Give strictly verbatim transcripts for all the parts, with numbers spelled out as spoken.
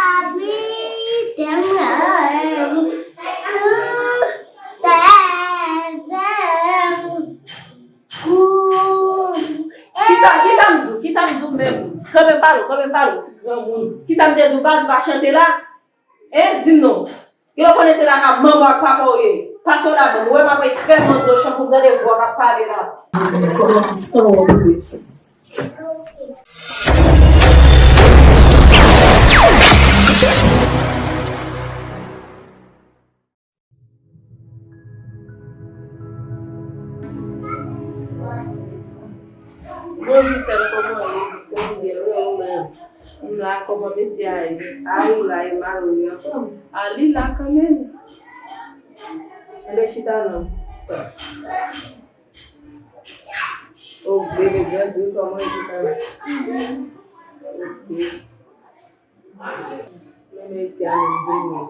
Abrite mwen sou tes ailes. Kisa, kisa m di w? Kisa m di w menm? Kanpe m pale w, kanpe m pale w, ti granmoun. Kisa m te di w? Pa di w pa chante la? Hein? Di m non. Gen lè w konnen se lakay manman w ak papa w ye. Pase w la ban m. Ou wè m ap fè mando chan pou m tande vwa w k ap pale la. Kòmanse san w ye. Bonjou sè m, kòman w ye? Mwen byen, wi, ou menm? M la, kòman mesye a ye? A, li la, e mari w li anfòm? A, li la kanmenm. Enben chita non. O bebe grandi, kòman e chita? Ok. Men mesye a menm vini.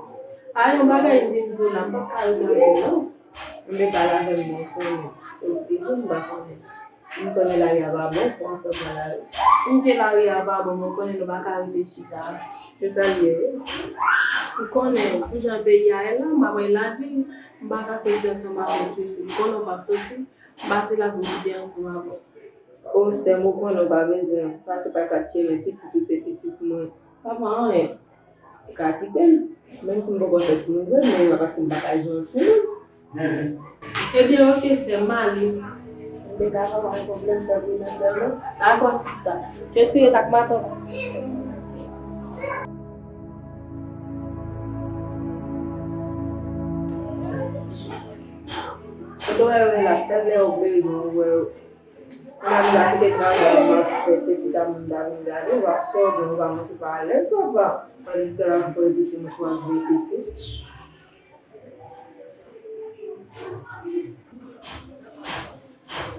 A, yon bagay m vin di w la, m p ap ka rete avè w non. Enben pale avè m non, konnen. Se w ki di m pa konnen. M konnen lari a pa bon, pou anfè pran lari. M di lari a pa bon, men w konnen nou pa ka rete chita. Se sa l ye, wi. M konnen, pou jan peyi a ye la, m ap wè lavil, m pa ka soti ansanm avè w, Tracy. M konnen w p ap soti, m pase la pou m kite ansanm avè w. O, sè m, ou konnen w pa bezwen pase pa kat chemen, pitit ou se pitit mwen. Pa pran anyen. Ou ka kite m. Menm si m poko fè ti nouvèl, men e pa paske m pa ka jwenn yon timoun. Ebyen, oke, sè m, m ale. Ebyen, dakò, pa gen pwoblèm, fè bri nan sè m. Dakò, sista. Tracy ret ak matant. Kote w wè yo ye la, sèl lè yo bezwen w, ou wè yo. Mwen menm la kite travay m ap fè, se pou ta moun ta vin gade, w ap sòti, ou pa manke pa alèz, papa. Ann travay pou epi se nou pran vre pitit.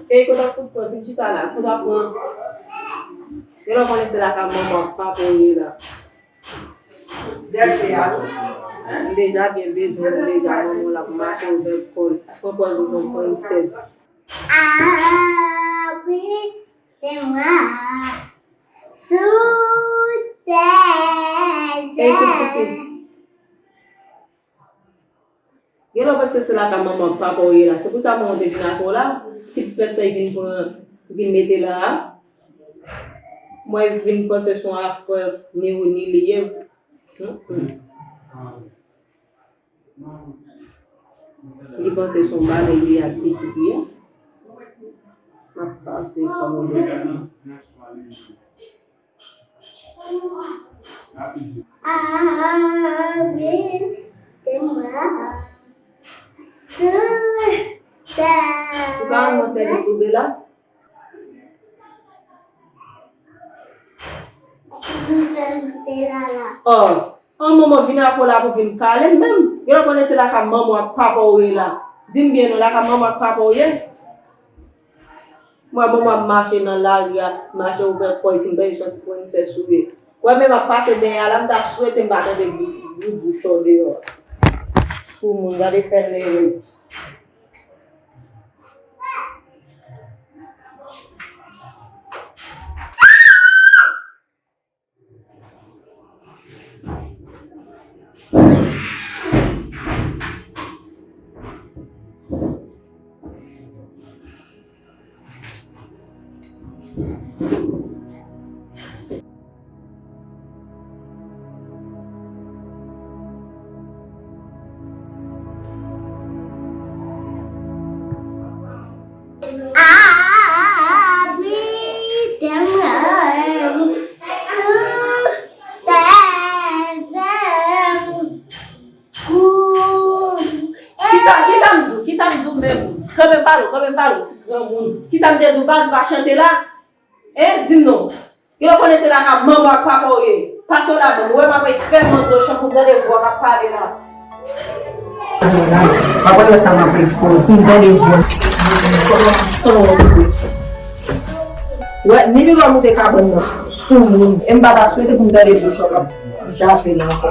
E kote w ap fout pran, vin chita la, kote w ap pran. Yo la konnen se lakay manman ak papa w ye la. M deja byen bezwen w deja, manman w la pou mache ouvè kò l. Pran pòz ou se yon prensès. Abrite mwen sou tes ailes. Gen lè w panse se lakay manman ak papa w ye la. Se pou sa manman w te vin ak ou la. Ti pès sa l vin pran, vin mete la a. Mwen vin panse se yon afè ni ou ni li ye. Li panse se yon bagay li ak pitit li a. M ap pase kòm yon bezwen. Abrite mwen sou tes ailes. Ou ka rann mwen sèvis pou Bela? Pou m fè m te la la. Oh. An manman vin ak ou la pou vin kale m menm. Yo konnen se lakay manman w ak papa w ye la. Di m byen non, lakay manman w ak papa w ye? Mwen manman ap mache nan lari a, mache ouvè kò l, fin pèdi soti prensès ou ye. Wè menm ap pase dèyè a la, m ta swete m pa tande bri, bri bouch ou deyò. Soumoun, gade fè lere. Abrite mwen sou tes ailes. Kisa, kisa m di w? Kisa m di w menm? Kanpe m pale w, kanpe m pale w, ti granmoun. Kisa m te di w? Pa di w pa chante la? Hein? Di m non. Yo konnen se lakay manman w ak papa w ye. Pase w la ban m. Ou wè m ap fè mando chan pou m tande vwa w k ap pale la. M ap wè sa m ap fè pou m tande vwa w. Kòman san w ye? Wè, ni li lò moute kabann nan. Soumoun. E m pa ta swete pou m tande vwa w k ap jape la ankò.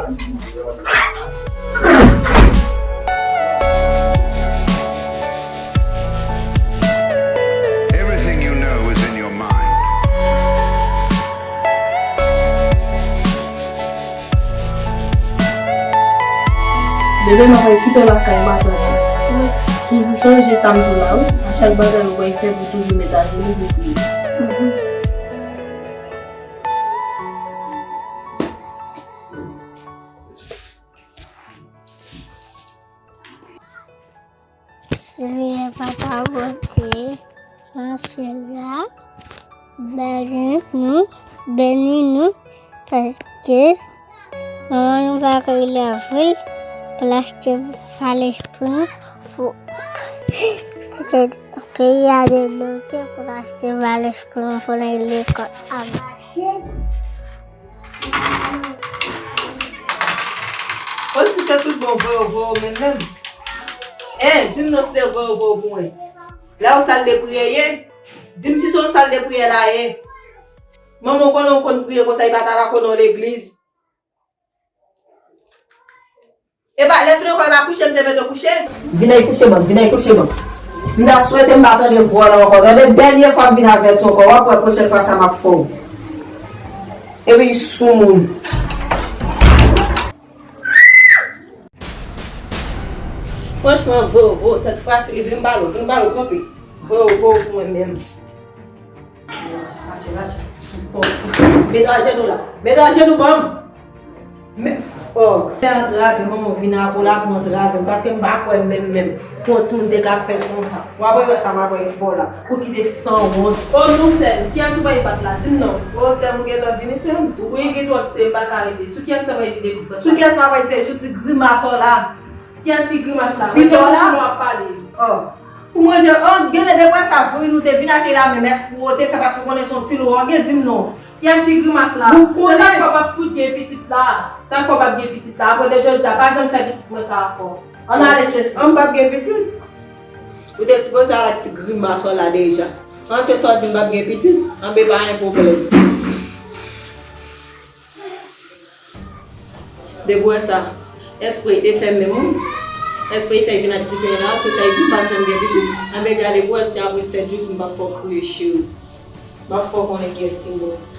Everything you know is in your mind. Demen m ap al kite w lakay matant ou. Toujou chonje sa m di w la wi. A chak bagay ou bay sèvi toujou met ajenou pou priye. Senyè Papa Bondye nan syèl la, beni nou, beni nou, paske manman nou pa ka leve l pou l achte valèz pou nou, pou kite peyi a debloke, pou l achte valèz pou nou, pou n al lekòl. Amen. Konn si se tout bon vre ou vre ou menm menm. Hein, di m non si se vre ou vre ou pou mwen. La ou sal de priyè ye? Di m si se yon sal de priyè la ye. Manman w konnen w konn priye konsa, li pa ta la konnen w legliz. Epa, lè fin ankò, epa kouche m te mete w kouche. Vin ay kouche banm, vin ay kouche banm. M ta swete m pa tande vwa w la ankò. Tande, dènye fwa m vin avèti w ankò, w ap wè pwochèn fwa sa m ap fè w. Epi soumoun. Franchman, Vovo, cette fois-ci, vin balo, vin balo, kanpe. Vovo, pou mwen menm. Mache, mache. Mete ajenou la. Mete ajenou banm. Men, oh. Fè antrave, manman vin ak ou la pou antrave m, paske m pa kwè menm, menm. Pou yon timoun te ka pès konsa. W ap wè sa m ap wè fò la. Ou kite sanwont. Oh non, sè m, kiyès ou bay bat la? Di m non. Oh, sè m, ou gentan vini, sè m? Wi, gen twòp, sè m, pa ka rete. Sou kiyès ou bay vide pou fè sa? Sou kiyès m ap bay, sè? Sou ti grimas ou la. Kiyès ki grimas la? Manje bouch mwen w ap pale. Oh. Pou manje, oh, genlè de bwè sa, fwi nou te vin ak li la menm, èske ou te fè paske ou konnen se yon ti lou, ou gen di m non. Kiyès ki grimas la? Se sa k fè w p ap fout gen pitit la. Sa k fè w p ap gen pitit la. Apre de jodi a, pa janm fè pitit mwen sa ankò. Ann ale, Jezi. An m p ap gen pitit? Ou te sipoze al ak ti grimas ou la deja. An se sa w di m p ap gen pitit? Anben pa gen pwoblèm. Depi w wè sa, espre te fè menm wi. Espre fè vin ak ti pen la, se sa l di m pa fè m gen pitit. Anben gade pou wè si apre sèt jou si m pa fè w kriye cheri. M ap fè w konnen kiyès ki mwen.